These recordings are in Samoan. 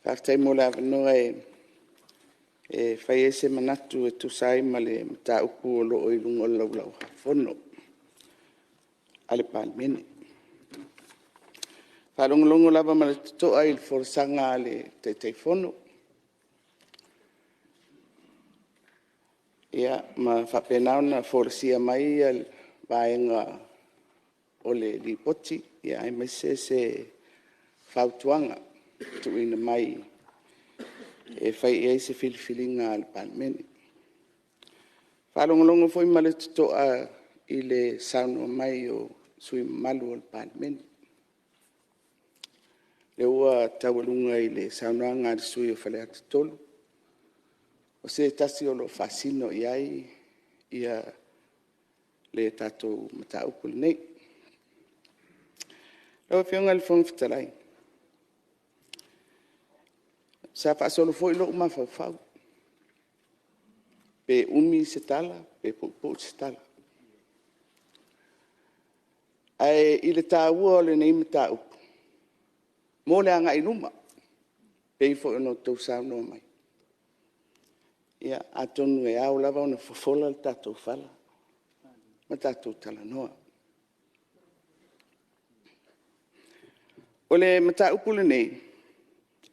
Faafetai mo le avanoa e fai ai se manatu e tusa ai ma le mataupu o lo o i luga o le Laulau-a-Fono a le Palemene. E faalogologo lava ma le totoa i le folasaga a le Taitaifono ma faapena ona folasia mai vaega o le Lipoti aemaise se fautuaga e tuuina mai e fai i ai se filifiliga a le Palemene. E faalogologo foi ma le totoa i le saunoa mai o sui usufono mamalu o le Palemene. O lea ua taualuga i le saunoaga a le sui usufono mo Faleata 3, o se tasi o lo o faasino i ai le tatou mataupu lenei. Lau Afioga i le Fofoga Fetalai, sa faasolo foi lou mafaufau, pe umi se tala pe puupuu se tala. Ae i le taua o lenei mataupu mo le agai i luma, e pei foi ona outou saunoa mai, ia atonu e ao lava ona fofola le tatou fala ma tatou talanoa. O le mataupu lenei,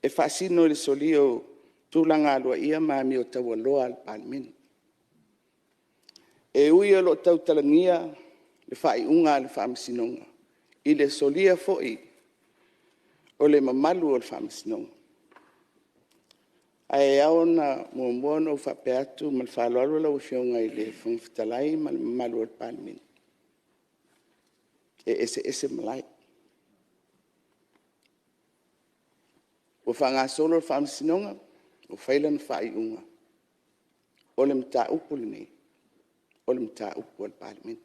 e faasino i le solia o tulaga aloaia ma amio taualoa a le Palemene. E ui o lo o tautalagia le faaiuga a le Faamasinoga i le solia foi o le mamalu o le Faamasinoga, ae ao ona muamua ona ou faapea atu ma le faaaloalo lau Afioga i le Fofoga Fetalai ma le mamalu o le Palemene, e eseese malae. Ua faagasolo le Faamasinoga ua fai lana faaiuga, o le mataupu lenei, o le mataupu a le Palemene.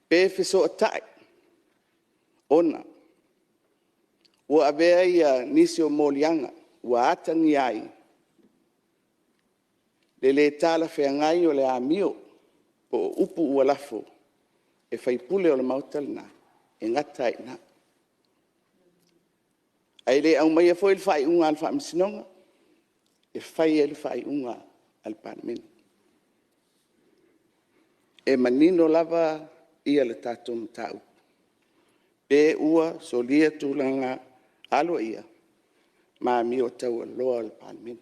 Pe fesootai ona ua avea nisi o moliaga ua atagia ai le le talafeagai o le amio po o upu ua lafo e sui usufono o le Maota lena, e gata lava i ina. Ae le aumaia foi le faaiuga a le Faamasinoga e fai ai le faaiuga a le Palemene. E manino lava le tatou mataupu, pe ua solia tulaga aloaia ma amio taualoa a le Palemene.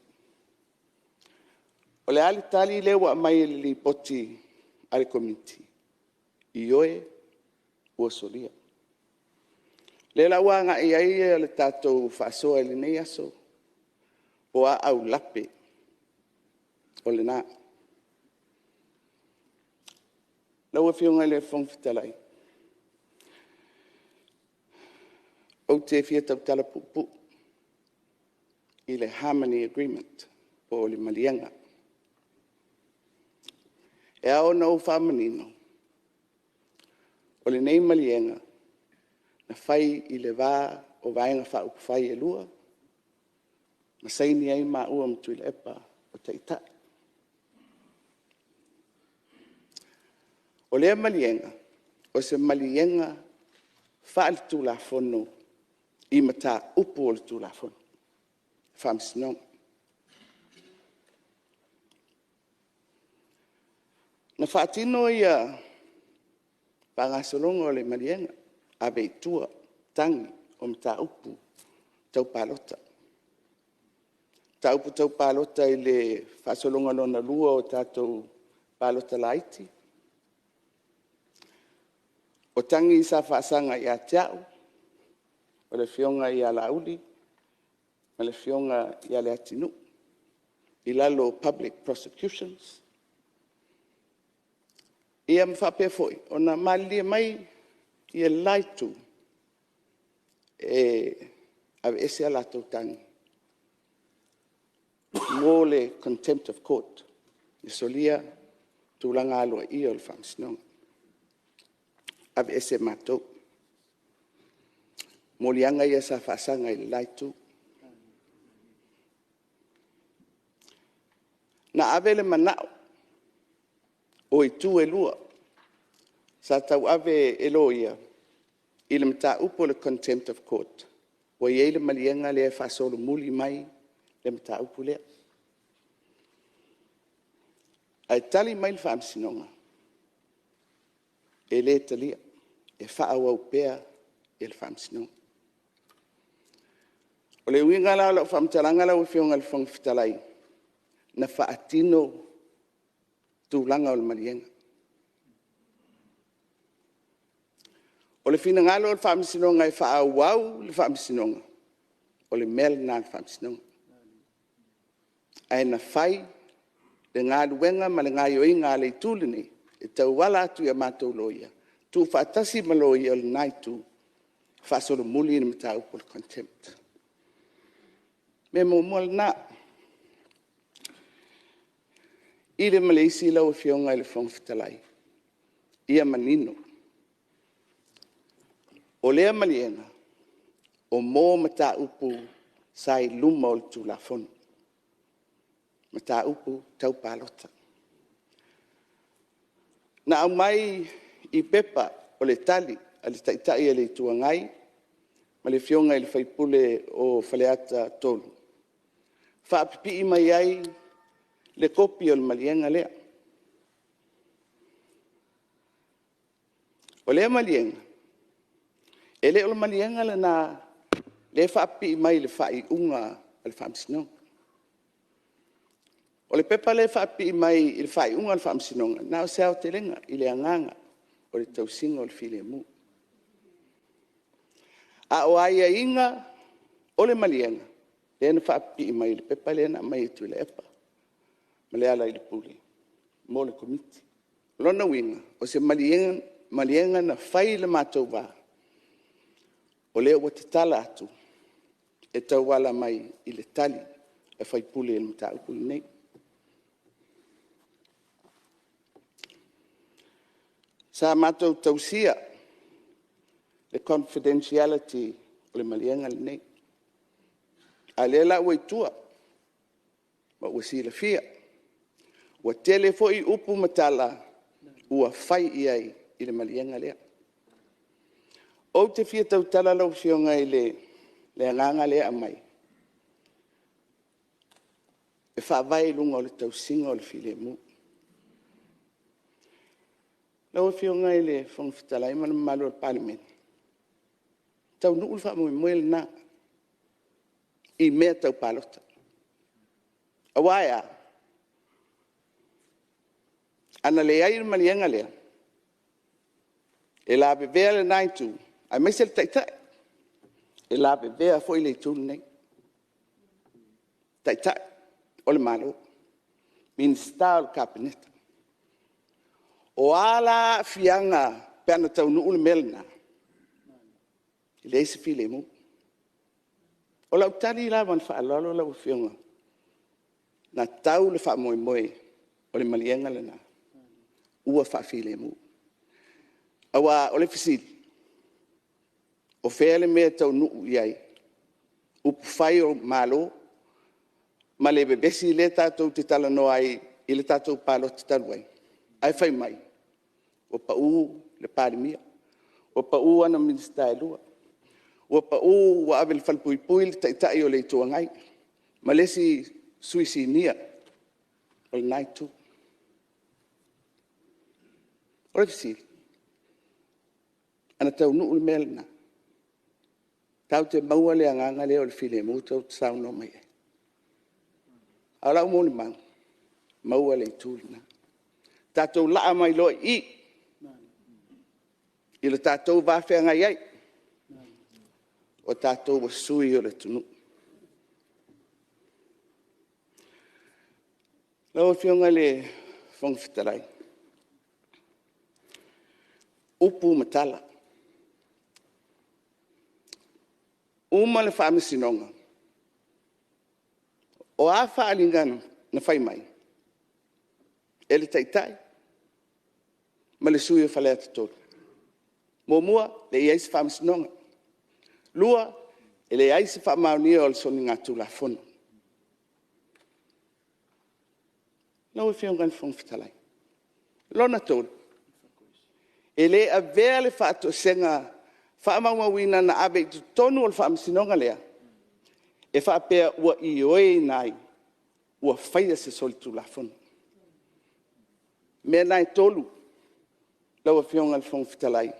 O le a le tali lea ua aumai e le Lipoti a le Komiti? Ioe, ua solia. O lea la ua agai i ai le tatou faasoa i lenei aso, o a aulape o lena? Lau Afioga i le Fofoga Fetalai, ou te fia tautala puupuu i le Harmony Agreement po o le maliega. E ao ona ou faamanino, o lenei maliega, na fai i le va o Vaega Faaupufai e lua ma saini ai maua ma Tuilaepa o Taitai. O lea maliega, o se maliega faale-Tulafono i mataupu o le Tulafono, Faamasinoga. Na faatino ia faagasologa o le maliega, ave i tua tagi o mataupu tau palota. Mataupu tau palota i le faasologa lona lua o tatou palota laiti. O tagi sa faasaga ia te au, o le afioga ia Laauli ma le afioga ia Leatinuu i lalo o public prosecutions. Ia ma faapea foi ona malilie mai le la Itu, e aveese a latou tagi mo le contempt of Court, le solia o tulaga aloaia o le Faamasinoga. Aveese e matou. O moliaga ia sa faasaga i le la Itu. Na ave le manao o itu e lua sa tauave e loia i le mataupu o le contempt of Court, Ua i ai le maliega lea e faasolomuli mai le mataupu lea. Ae tali mai le Faamasinoga, e le talia, e faaauau pea le Faamasinoga. O le uiga la o lau faamatalaga lau Afioga i le Fofoga Fetalai, na faatino tulaga o le maliega. O le finagalo o le Faamasinoga e faaauau le Faamasinoga, o le mea lena a le Faamasinoga. Ae na fai le galuega ma le gaoioiga a le Itu lenei e tauala atu i a matou Loia, tuufaatasi ma Loia o lena Itu, faasolomuli le mataupu o le contempt. O le mea muamua lena. I le ma le isi lau Afioga i le Fofoga Fetalai, ia manino, o lea maliega, e mo mataupu sa i luma o le Tulafono, mataupu tau palota. Na aumai i pepa o le tali a le Taitai o le Itu Agai ma le Afioga i le sui usufono o Faleata 3, faapipii mai ai le kopi o le maliega lea. O lea maliega, e le o le maliega lena lea e faapipii mai i le faaiuga a le Faamasinoga. O le pepa lea e faapipii mai i le faaiuga a le Faamasinoga, na o se aotelega i le agaga o le tausiga o le filemu. A o aiaiga o le maliega, lea na faapipii mai i le pepa lea na aumai e Tuilaepa ma Lealailepule mo le Komiti. O lona uiga, o se maliega na fai i le matou va, o lea ua tatala atu e tauala mai i le tali a sui usufono i le mataupu lenei. Sa matou tausia le confidentiality o le maliega lenei, a o lea la ua i tua ma ua silafia. Ua tele foi upu ma tala ua fai i ai i le maliega lea. Ou te fia tautala lau Afioga i le agaga lea e aumai, e faavae i luga o le tausiga o le filemu. Lau Afioga i le Fofoga Fetalai ma le mamalu o le Palemene, e taunuu le faamoemoe lena i mea tau palota. Aua e a? A na leai le maliega lea, e lavevea lena Itu aemaise le Taitai, e lavevea foi le Itu lenei, Taitai o le Malo, Minisita o le Kapeneta. O a la aafiaga pe ana taunuu le mea lena? E leai se filemu. O lau tali la ma le faaaloalo lau Afioga, na tau le faamoemoe o le maliega lena, ua faafilemu. Aua o le fesili, o fea le mea e taunuu i ai upufai o Malo ma le vevesi lea tatou te talanoa ai i le tatou palota talu ai, ae fai mai ua pau le Palemia, ua pau ana Minisita e 2, ua pau ua ave i le falepuipui le Taitai o le Itu Agai ma le isi sui sinia o lena Itu. O le fesili; ana taunuu le mea lena, tatou te maua le agaga lea o le filemu tou te saunoa mai ai? A o lau molimau, maua le itu lena. Tatou laa mai loa i i i le tatou va feagai ai, o tatou o sui usufono o le atunuu. Lau Afioga i le Fofoga Fetalai, o upu ma tala, uma le Faamasinoga, o a faaaliga na fai mai e le Taitai ma le sui usufono o Faleata 3? Muamua, e leai se Faamasinoga. Lua, e leai se faamaonia o le soligatulafono. Lau Afioga i le Fofoga Fetalai, lona tolu, e le avea le faatoesega faamaumauina na ave i totonu o le Faamasinoga lea, e faapea ua ioeina ai ua faia se solitulafono. O mea na e 3 lau Afioga i le Fofoga Fetalai,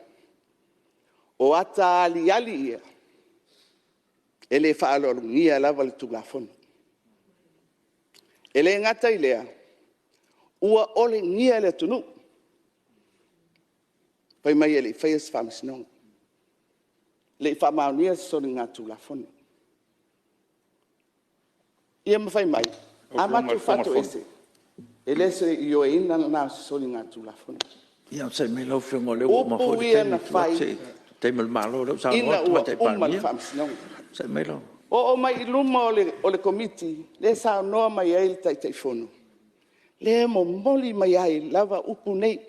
o ata aliali ia e le faaaloalogia lava le Tulafono. E le gata i lea, ua olegia le atunuu, fai mai e le i faia se Faamasinoga, e le i faamaonia se soligatulafono. Ia ma fai mai, a matou faatoese, e le o se ioeina lena o se soligatulafono. Ia onosai mai lau Afioga o lea ua uma foi le taimi o le Malo. O lea ua saunoa le Tamaitai Palemia. Upu ia na fai ina ua uma le Faamasinoga. Oo mai i luma o le Komiti lea e saunoa mai ai le Taitaifono, lea e momoli mai ai lava upu nei.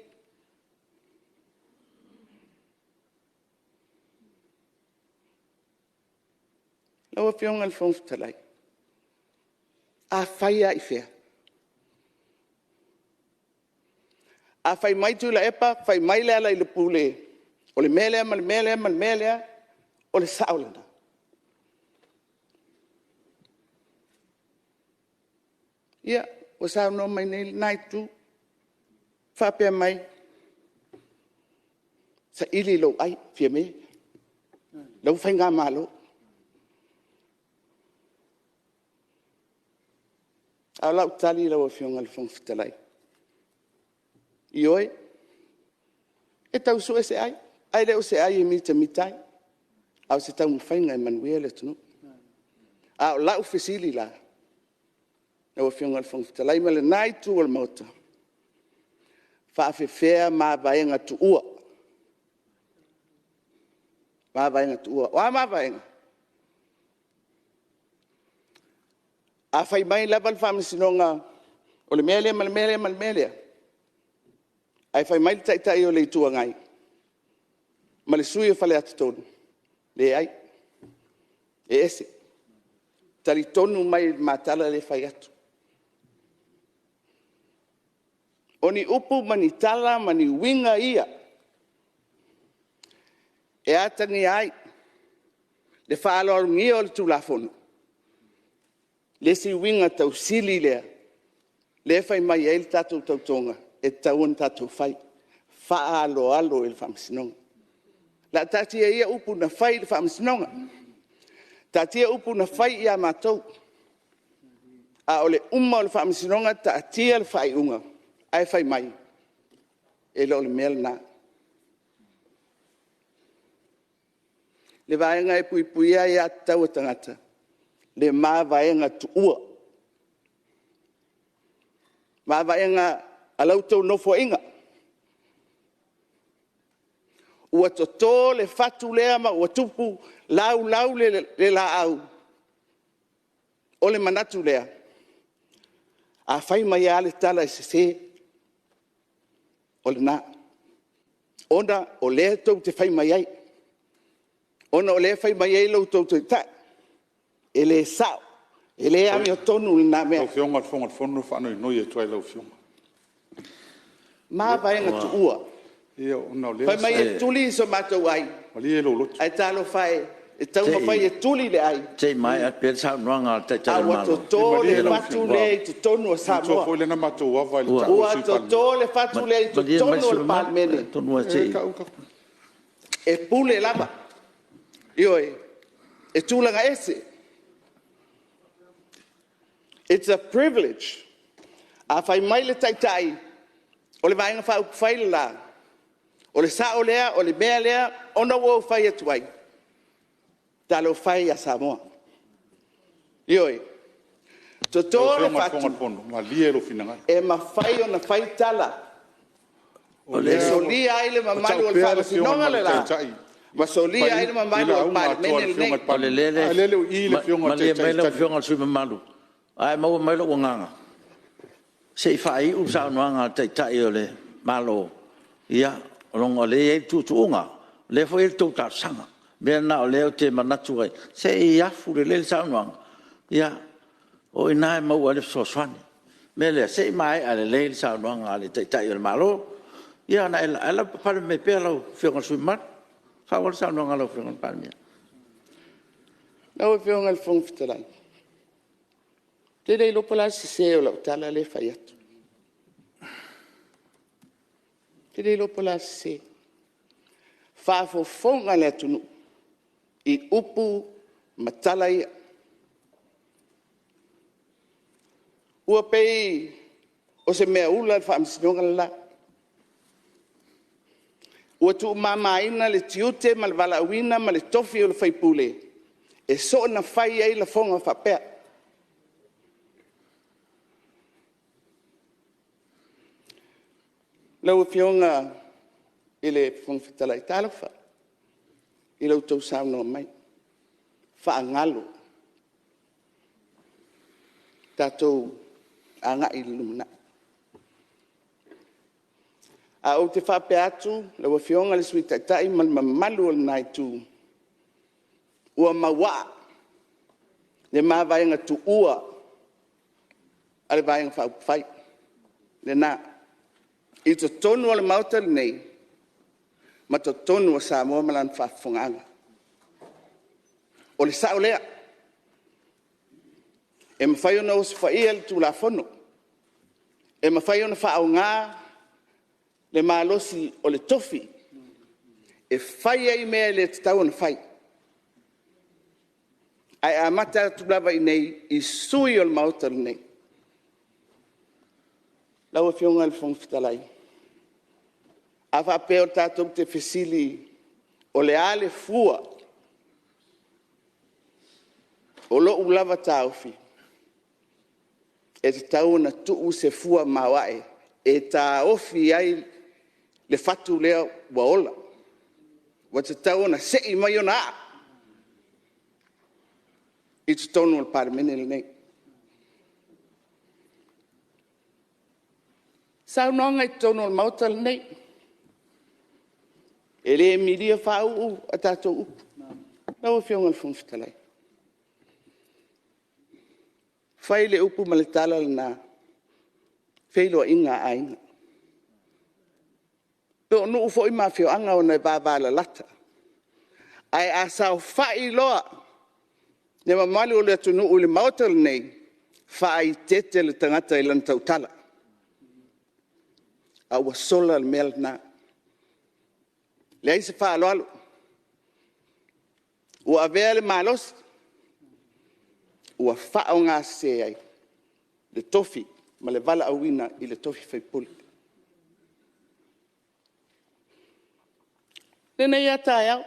Lau Afioga i le Fofoga Fetalai, a fai lava i fea? A fai mai Tuilaepa fai mai Lealailepule, o le mea lea ma le mea lea ma le mea lea, o le sao lena? Ia, ua saunoa mai nei lena Itu, faapea mai, saili lou ai Fiame, lau Faigamalo. A o lau tali lau Afioga i le Fofoga Fetalai, ioe, e tau sue se ai, ae le o se ai e mitamita ai, a o se taumafaiga e manuia le atunuu. A o lau fesili la lau Afioga i le Fofoga Fetalai ma lena Itu o le Maota, e faapefea mavaega tuua, mavaega tuua. O a mavaega? A fai mai lava le Faamasinoga o le mea lea ma le mea lea ma le mea lea, ae fai mai le Taitai o le Itu Agai ma le sui usufono o Faleata 3, leai, e ese, talitonu mai i le ma tala lea e fai atu. O ni upu ma ni tala ma ni uiga ia e atagia ai le faaaloalogia o le Tulafono? O le isi uiga tausili lea, lea e fai mai ai le tatou tautoga, e tatau ona tatou fai, faaaloalo i le Faamasinoga. O le a taatia ia upu na fai i le Faamasinoga, taatia upu na fai ia matou, a o le uma o le Faamasinoga taatia le faaiuga ae fai mai, e le o le mea lena. Le Vaega e Puipuia Aia Tatau a Tagata, le mavaega tuua, mavaega a la outou Nofoaiga, ua toto le fatu lea ma ua tupu laulau le laau, o le manatu lea, a fai mai lava le tala e sese, o lena. Ona o lea tou te fai mai ai, ona o lea e fai mai ai lo outou Taitai, e le sao, e le amiotonu lena mea. Lau Afioga i le Fofoga o le Fono e faanoinoi atu lava i lau Afioga. Mavaega tuua, fai mai e tuli so matou ai, Malie lou loto. Ae talofa e, e taumafai e tuli le ai, Se i maea pea le saunoaga a le Taitai o le Malo. A ua toto le fatu lea i totonu o Samoa. Ua toto le fatu lea i totonu o le Palemene, e pule lava, ioe, e tulaga ese. It's a privilege. A fai mai le Taitai o le Vaega Faaupufai le la, o le sao lea, o le mea lea, ona ua ou fai atu ai, talofa e ia Samoa. Ioe, toto le fatu, e mafai ona fai tala e solia ai le mamalu o le Faamasinoga le la, ma solia ai le mamalu o le Palemene lenei. Malie mai lau Afioga i le sui usufono mamalu, a e maua mai lou agaga, se i faaiu le saunoaga a le Taitai o le Malo, ona o lea e i ai le tuutuuga, o lea foi e i ai le tou talosaga. O le mea lena o lea ou te manatu ai, se i afu lelei le saunoaga, o i ina e maua ai le fesoasoani. O le mea lea, se i maea lelei le saunoaga a le Taitai o le Malo, ae lavapapale mai pea lau Afioga i le sui usufono mamalu. Faaauau le saunoaga a lau Afioga i le Palemia. Lau Afioga i le Fofoga Fetalai, ou te le iloa po o le a le sese o lau tala lea e fai atu. Ou te le iloa po o le a le sese. Faafofoga le atunuu i upu ma tala ia. Ua pei o se meaula le Faamasinoga le la. Ua tuumamaina le tiute ma le valaauina ma le tofi o le sui usufono e soona fai ai lafoga faapea. Lau Afioga i le Fofoga Fetalai, talofa i lo outou saunoa mai, faagalo. Tatou agai i le lumanai. Ae ou te faapea atu lau Afioga i le Sui Taitai ma le mamalu o lena Itu, ua mauaa le mavaega tuua a le Vaega Faaupufai lena i totonu o le Maota lenei ma totonu o Samoa ma lana faafofogaaga. O le sao lea. E mafai ona osofaia le Tulafono, e mafai ona faaaoga le malosi o le tofi e fai ai mea e le tatau ona fai, ae amata atu lava i inei i sui usufono o le Maota lenei. Lau Afioga i le Fofoga Fetalai, a faapea tatou te fesili o le a le fua o lou lava taofi, e tatau ona tuu se fua maoae e taofi ai le fatu lea ua ola, ua tatau ona sei mai ona aa i totonu o le Palemene lenei. Saunoaga i totonu o le Maota lenei, e le milia faauu a tatou upu. Lau Afioga i le Fofoga Fetalai, fai le upu ma le tala lena, feiloaiga a aiga. Po o nuu foi ma afioaga ona e vavalalata. Ae a saofai loa le mamalu o le atunuu i le Maota lenei, faaeteete le tagata i lana tautala. A ua sola le mea lena. Leai se faaaloalo, ua avea le malosi ua faaaoga sese ai le tofi ma le valaauina i le tofi faipule. I lenei lava taeao, e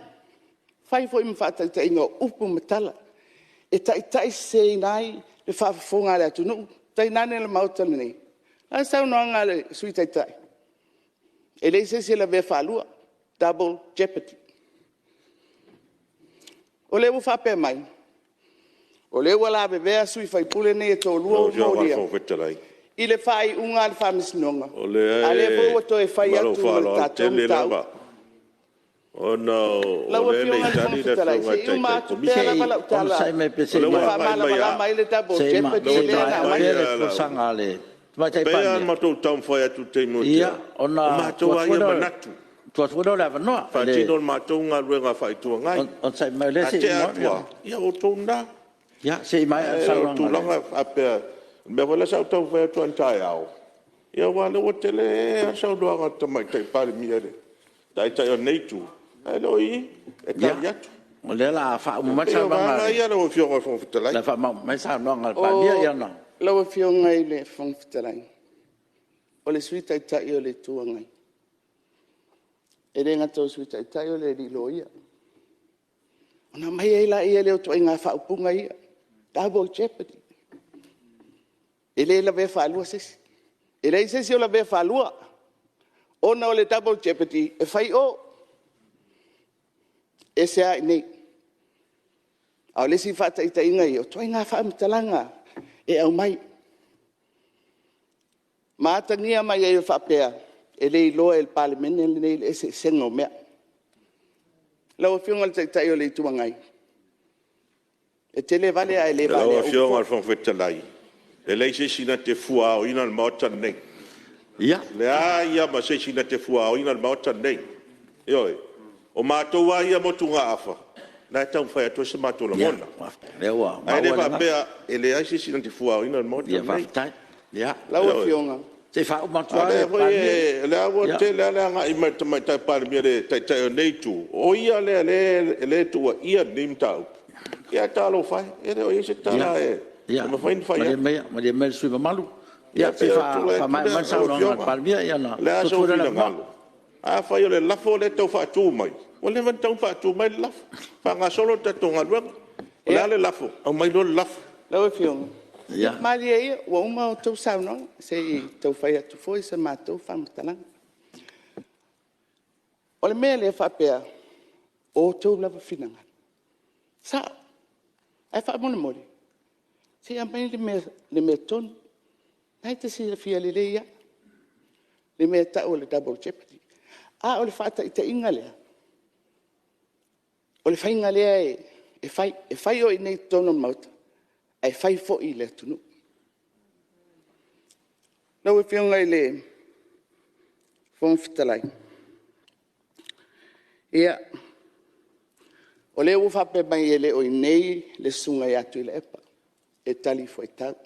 fai foi ma faataitaiga o upu ma tala e taitaiseseina ai le faafofoga a le atunuu, tainane le Maota lenei. O le a le saunoaga a le Sui Taitai? E leai se isi e lavea faalua, double jeopardy. O lea ua faapea mai, o lea ua lavevea sui usufono nei e toalua ua molia i le faaiuga a le Faamasinoga, a o lea foi ua toe fai atu ma le tatou mataupu. Lau Afioga i Lau Afioga i le Fofoga Fetalai, se i uma atu pea lava lau tala e faamalamalama ai le double jeopardy lea na aumai. E pei lava ona matou taumafai atu i le taimi ua tea, Ona o matou lava ia manatu, tuu atu foi lea o le avanoa. E faatino le matou galuega faa-Itu Agai. A tea atu lava, ia o outou lena. Se i maea le Ae o le tulaga e faapea, o le mea foi lea sa ou taumafai atu ai anetaeao, aua o lea ua tele lava le saunoaga a le Tamaitai Palemia i le Taitai o lenei Itu, ae le o i i e tali atu. O lea o le a faauma mai E pei o vaega ia lau Afioga i le Fofoga Fetalai. Lau Afioga i le Fofoga Fetalai, o le Sui Taitai o le Itu Agai, e le gata o le Sui Taitai o le alii Loia, ona aumai ai lea o ituaiga faaupuga ia, double jeopardy. E le lavea faalua se isi. E leai se isi o lavea faalua, ona o le double jeopardy e fai i o, ese lava i inei. A o le isi faataitaiga ia, o ituaiga faamatalaga e aumai ma atagia mai ai e faapea, e le iloa e le Palemene lenei le eseesega o mea. Lau Afioga i le Taitai o le Itu Agai, e televale ae le valea Lau upu Afioga i foi. le Fofoga Fetalai, e leai se isi na te fuaoina le Maota lenei. E leai lava ma se isi na te fuaoina le Maota lenei. Ioe. O matou lava ia motugaafa, o la e taumafai atu ai so matou lagona. Ae le faapea e leai se isi na te fuaina le Maota lenei. O lea ua tele lava le agai mai o le Tamaitai Palemia i le Taitai o lenei Itu, o ia lea e tuuaia i lenei mataupu. Ae talofa e, e le o i ai se tala e mafai ona fai atu. Ia malie maia le sui usufono mamalu, se i faamaea mai le saunoaga a le Palemia ona O le a sou finagalo? Afai o le lafo lea e tau faatu mai, ua leva ona tatau ona faatu mai le lafo, faagasolo le tatou galuega. O le a le lafo? Aumai loa le lafo. Lau Afioga, malie ia ua uma a outou saunoaga, se i tau fai atu foi sa matou faamatalaga. O le mea lea e faapea o outou lava finagalo, e sao. Ae faamolemole, se i aumai le mea tonu. O lena e te silafia lelei lava le mea e tau o le double jeopardy. A o le faataitaiga lea, o le faiga lea e fai, e fai o i inei i totonu o le Maota, ae fai foi i le atunuu. Lau Afioga i le Fofoga Fetalai, ia, o lea ua faapea mai e le o i inei le Susuga ia Tuilaepa e talifuaitau. O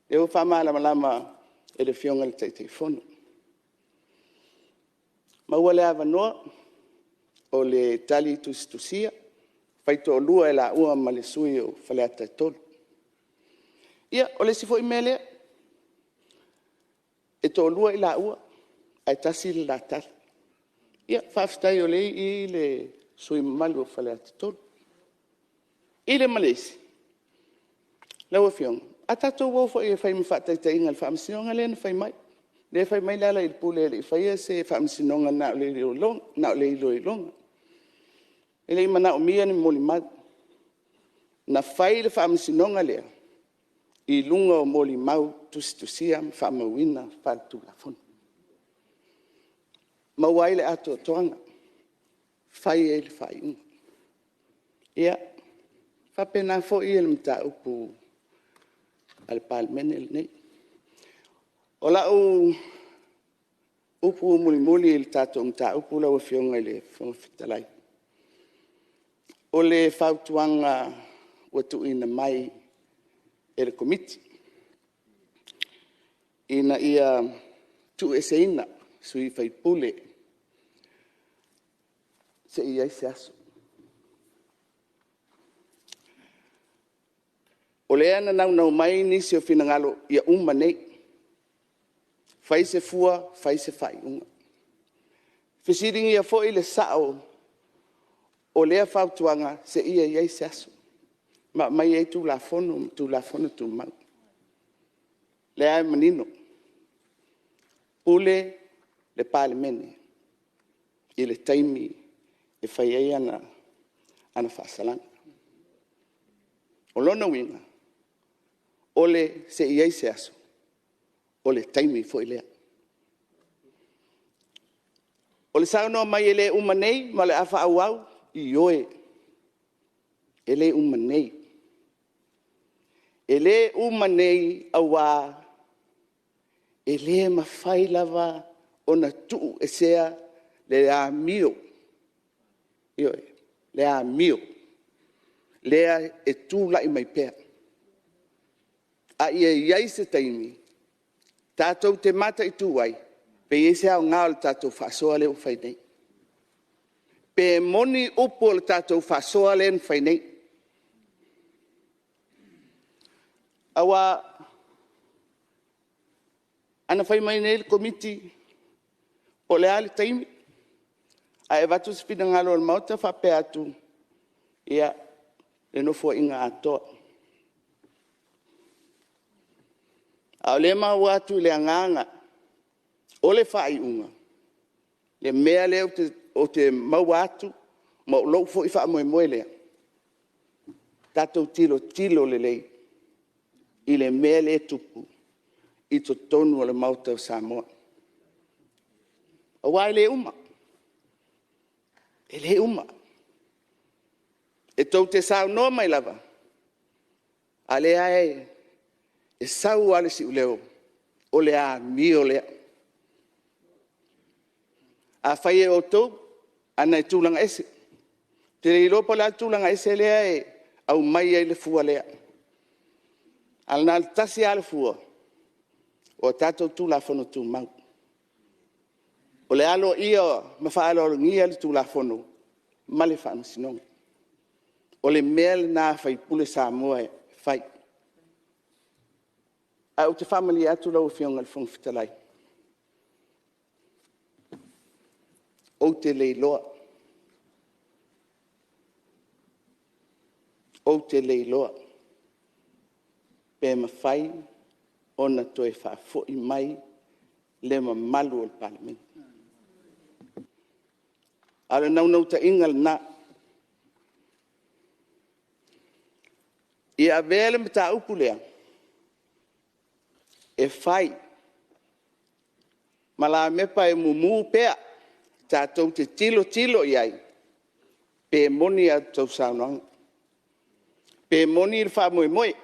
lea ua faamalamalama e le Afioga i le Taitaifono. Maua le avanoa o le tali tusitusia, faitoalua e laua ma le sui usufono mo Faleata 3. Ia, o le isi foi mea lea, e toalua i laua ae tasi le la tali. Ia, faafetai o lea e i i le sui usufono mamalu o Faleata 3. I le ma le isi, lau Afioga, a tatou o foi e fai ma faataitaiga i le faamasinoga lea na fai mai, lea e fai mai Lealailepule e le i faia se faamasinoga na o le iloiloga. E le i manaomia ni molimau. Na fai le faamasinoga lea i luga o molimau tusitusia ma faamauina faale-Tulafono, maua ai le atoatoaga, fai ai le faaiuga. Ia, e faapena foi le mataupu a le Palemene lenei. O lau upu mulimuli i le tatou mataupu lau Afioga i le Fofoga Fetalai, o le fautuaga ua tuuina mai e le Komiti ina ia tuueseina sui usufono seia i ai se aso. O lea na naunau mai nisi o finagalo ia uma nei, fai se fua fai se faaiuga. Fesiligia foi le sao o lea fautuaga seia i ai se aso ma aumai ai Tulafono ma Tulafono Tumau. O lea lava e manino, pule le Palemene i le taimi e fai ai ana faasalaga. O lona uiga, o le “se i i ai se aso”, o le taimi foi lea. O le saunoa mai e le uma nei ma o le a faaauau, ioe, e le uma nei. E le uma nei aua e le mafai lava ona tuuesea le amio, ioe, le amio lea e tulai mai pea. A ia i ai se taimi tatou te mataitu ai pe i ai se aoga o le tatou faasoa lea ua fai nei. Pe moni upu o le tatou faasoa lea na fai nei. Aua a na fai mai nei le Komiti po o le a le taimi, ae avatu se finagalo o le Maota faapea atu, ia, le Nofoaiga atoa. A o lea e maua atu i le agaga o le faaiuga, le mea lea ou te maua atu ma o lou foi faamoemoe lea, tatou tilotilo lelei i le mea lea e tupu i totonu o le Maota o Samoa. Aua e le uma, e le uma. E tou te saunoa mai lava, a o lea lava e sau lava le siuleo, o le amio lea. Afai e outou, leaga e tulaga ese. te le iloa po o le a le tulaga ese lea e aumai ai le fua lea, ae na o le tasi lava le fua, o a tatou Tulafono Tumau. O le aloaia ma faaaloalogia le Tulafono ma le Faamasinoga. O le mea lena a sui usufono Samoa e fai. Ae ou te faamalie atu lau Afioga i le Fofoga Fetalai, ou te le iloa, ou te le iloa pe mafai ona toe faafoi mai le mamalu o le Palemene. A o le naunautaiga lena, ia avea le mataupu lea e fai ma lamepa e mumu pea tatou te tilotilo i ai, pe moni a outou saunoaga, pe moni le faamoemoe.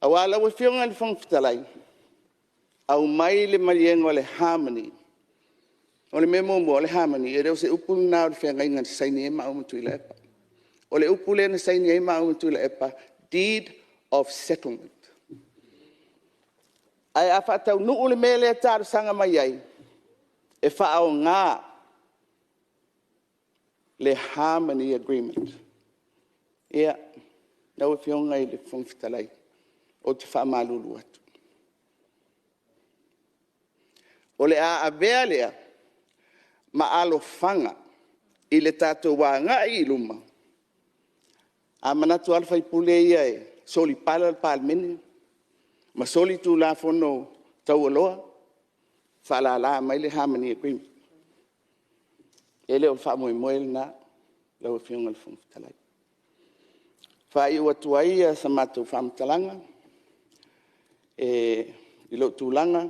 Aua lau Afioga i le Fofoga Fetalai, aumai le maliega o le Harmony. O le mea muamua, o le Harmony, e le o se upu lena o le feagaiga na saini ai maua ma Tuilaepa. O le upu lea na saini ai maua ma Tuilaepa, Deed of Settlement. Ae a faataunuu le mea lea e talosaga mai ai e faaaoga le Harmony Agreement. Ia, lau Afioga i le Fofoga Fetalai, ou te faamalulu atu, o le a avea lea ma alofaga i le tatou agai i luma. A manatu lava le sui usufono ia e solipala le Palemene ma soli Tulafono Taualoa, faalala mai le Harmony Agreement. E le o le faamoemoe lena lau Afioga i le Fofoga Fetalai. E faaiu atu ai sa matou faamatalaga i lou tulaga,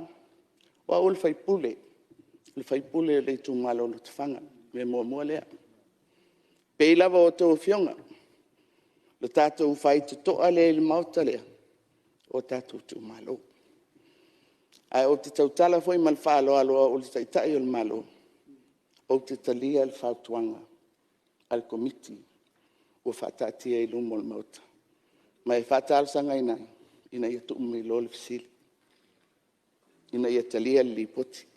o au o le sui usufono, o le sui usufono o le itumalo o Lotofaga, o le mea muamua lea. E pei lava o a outou Afioga, o le tatou faitotoa lea i le Maota lea, o tatou itumalo. Ae ou te tautala foi ma le faaaloalo o au o le Taitai o le Malo, ou te talia le fautuaga a le Komiti ua faataatia i luma o le Maota, ma e faatalosagaina ai, ina ia tuu mai loa le fesili, ina ia talia le Lipoti.